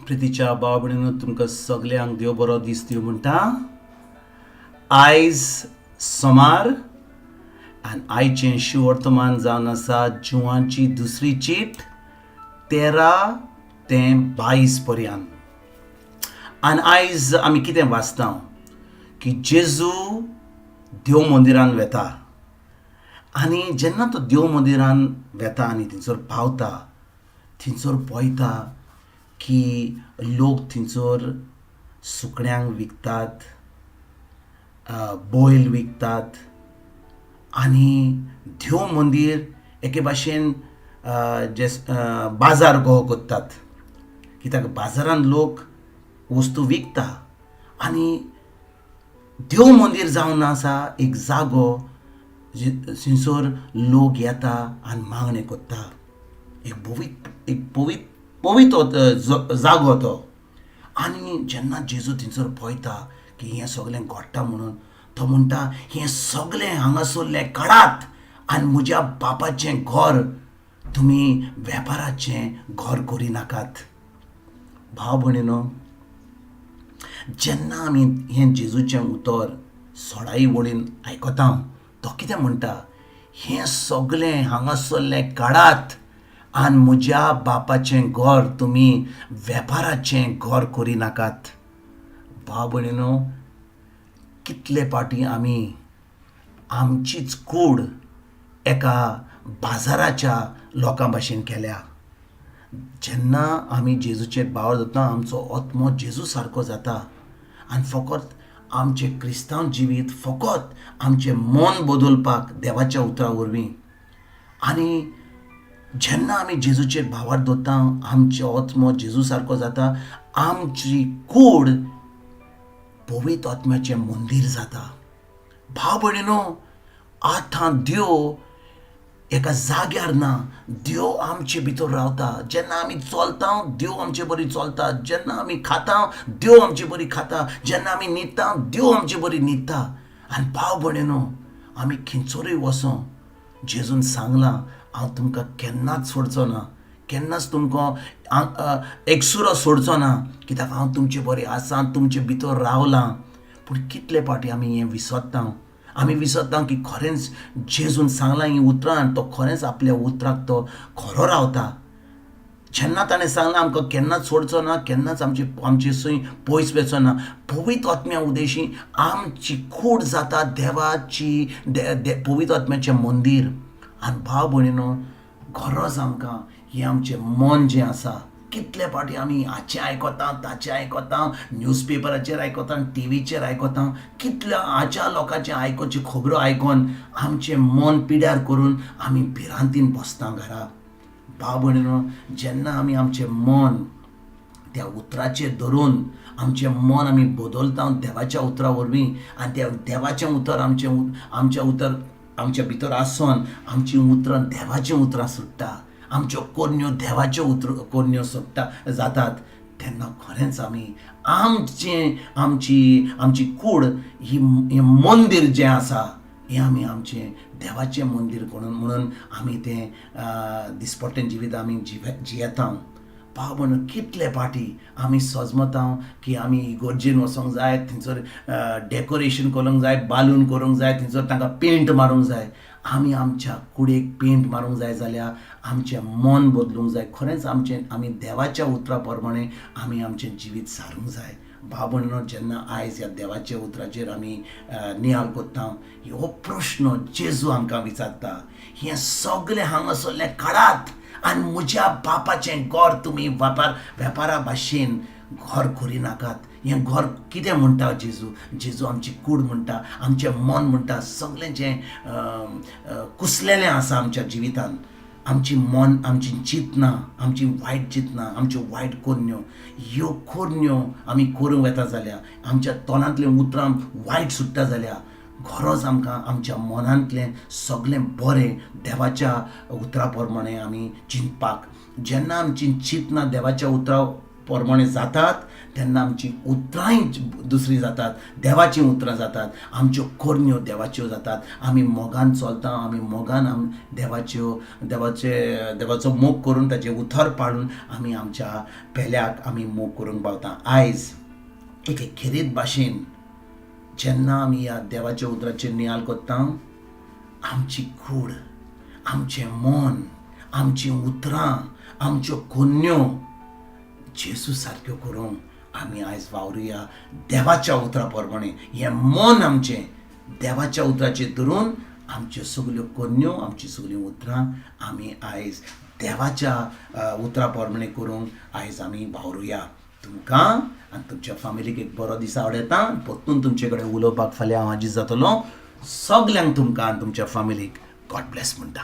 प्रितीच्या भाव भयणीनो, तुमकां सगल्यांक देव बरो दीस दिवं म्हणटा. आयज सोमार आनी आयचें शिवर्तमान जावन आसा जुवांची दुसरी चीट 13 ते 22 पर्यंत. आनी आयज आमी कितें वाचता की जेजू देव मंदिरान वेता आनी जेन्ना तो देव मंदिरान वेता आनी थंयसर पावता, थंयसर पळयता की लोक थंयसर सुकण्यांक विकतात, बैल विकतात आनी देव मंदीर एके भाशेन जे बाजार कहो करतात, कित्याक बाजारान लोक वस्तू विकता आनी देव मंदीर जावन आसा एक जागो थंयसर लोक येता आनी मागणें करता. एक पवित्र, एक पवित्र जागो तो. आनी जेन्ना जेजू थंयसर पळयता की हें सगळें घडटा म्हणून, तो म्हणटा, हें सगळें हांगासरलें काडात आनी म्हज्या बापाचें घर तुमी वेपाराचें घर करिनाकात. भाव भयणीनो, जेन्ना आमी हें जेजूचें उतर सोळाई वळीन आयकता, तो कितें म्हणटा? हें सगळें हांगासरलें काडात आनी म्हज्या बापाचें घर तुमी वेपाराचें घर करिनाकात. भाव भयणीनो, कितले फावटी आमी आमचीच कूड एका बाजाराच्या लोकां भाशेन केल्या. जेन्ना आमी जेजूचेर भावार्थ दवरता, आमचो आत्मो जेजू सारको जाता आनी फकत आमचें क्रिस्तांव जिवीत फकत आमचें मन बदलपाक देवाच्या उतरा वरवीं. आनी जेन्ना आमी जेजूचेर भावार्थ दवरता, आमचो आत्मो जेजू सारको जाता, आमची कूड पवित्र आत्म्याचें मंदीर जाता. भाव भयणीनो, आतां देव एका जाग्यार ना, देव आमचे भितर रावता. जेन्ना आमी चलता, देव आमचे बरी चलता. जेन्ना आमी खाता, देव आमचे बरी खाता. जेन्ना आमी न्हिदता, देव आमचे बरी न्हिदता. आनी भाव भयणीनो, आमी खंयसरूय वचों, जेजून सांगलां, हांव तुमकां केन्नाच सोडचो ना, केन्नाच तुमकां एकसुरो सोडचो ना, कित्याक हांव तुमचे बरें आसा, तुमचे भितर रावलां. पूण कितले फावटी आमी हें विसरता. आमी विसरता की खरेंच जेजून सांगलां हीं उतरां आनी तो खरेंच आपल्या उतराक तो खरो रावता. जेन्ना ताणें सांगलां आमकां केन्नाच सोडचो ना, केन्नाच आमचे आमचे सय पयस वचो ना, पवित्र आत्म्या उदेशी आमची कूड जाता देवाची पवित्र आत्म्याचें मंदीर. आनी भाव भयणीनो, गरज आमकां हें आमचें मन जें आसा, कितले फावटी आमी हाचें आयकता, ताचें आयकता, न्यूजपेपराचेर आयकता, टिवीचेर आयकता, कितल्या हाच्या लोकांचें आयकोचे खबरो आयकोन आमचें मन पिड्यार करून आमी भिरांतीन बसता घरा. भाव भयणीनो, जेन्ना आमी आमचें मन त्या उतराचेर धरून आमचें मन आमी बदलता देवाच्या उतरा वरवीं आनी त्या देवाचें उतर आमचें आमचें उतर आमच्या भितर आसून आमचीं उतरां देवाचीं उतरां सुट्टा, आमच्यो कोरण्यो देवाच्यो उतर कोरण्यो सुट्टा जातात, तेन्ना खरेंच आमी आमचें आमची आमची कूड ही मंदीर जें आसा, हें आमी आमचें देवाचें मंदीर म्हणून म्हणून आमी तें दिसपट्टें जिवीत आमी जियेता. भाव भयण, कितले फावटी आमी सजमता की आमी इगर्जेन वचोंक जाय, थंयसर डेकोरेशन करूंक जाय, बालून करूंक जाय, थंयसर तांकां पेंट मारूंक जाय. आमी आमच्या कुडीक पेंट मारूंक जाय जाल्यार आमचें मन बदलूंक जाय. खरेंच आमचें आमी देवाच्या उतरा प्रमाणे आमी आमचें जिवीत सारूंक जाय. भाव भयणीनो, जेन्ना आयज ह्या देवाच्या उतराचेर आमी नियाळ करता, हो प्रश्न जेजू आमकां विचारता, हें सगळें हांगासरलें काडात आनी म्हज्या बापाचें घर तुमी वेपारा भाशेन घर करिनाकात. हें घर कितें म्हणटा जेजू? जेजू आमची कूड म्हणटा, आमचें मन म्हणटा. सगळें जें कुसलेलें आसा आमच्या जिवितान, आमची मन, आमची चिंतनां, आमची वायट चिंतनां, आमच्यो वायट कोरण्यो, ह्यो कोरण्यो आमी करूंक वता जाल्यार, आमच्या तोंडांतलीं उतरां वायट सुट्टा जाल्यार, गरज आमकां आमच्या मनांतलें सगळें बरें देवाच्या उतरा प्रमाणे आमी चिंतपाक. जेन्ना आमची चिंतनां देवाच्या उतरा प्रमाणे जातात तेन्ना आमची उतरांय दुसरीं जातात, देवाचीं उतरां जातात, आमच्यो करण्यो देवाच्यो जातात. आमी मोगान चलता, आमी मोगान आम देवाच्यो देवाचे देवाचो मोग करून ताचें उतर पाळून आमी आमच्या पेल्याक आमी मोग करूंक पावता. आयज एके खेरीत भाशेन जेन्ना आमी ह्या देवाच्या उतराचेर नियाळ करता, आमची कूड, आमचें मन, आमचीं उतरां, आमच्यो कोन्न्यो जेजू सारक्यो करूंक आमी आयज वावरुया देवाच्या उतरा प्रमाणे. हें मन आमचें देवाच्या उतराचेर धरून आमच्यो सगल्यो कोन्न्यो, आमचीं सगळीं उतरां आमी आयज देवाच्या उतरा प्रमाणे करूंक आयज आमी वावरुया. तुमकां आनी तुमच्या फामिलीक एक बरो दीस आवडटा. परतून तुमचे कडेन उलोवपाक फाल्यां हांव हाजीर जातलो. सगल्यांक, तुमकां आनी तुमच्या फामिलीक गॉड ब्लेस म्हणटा.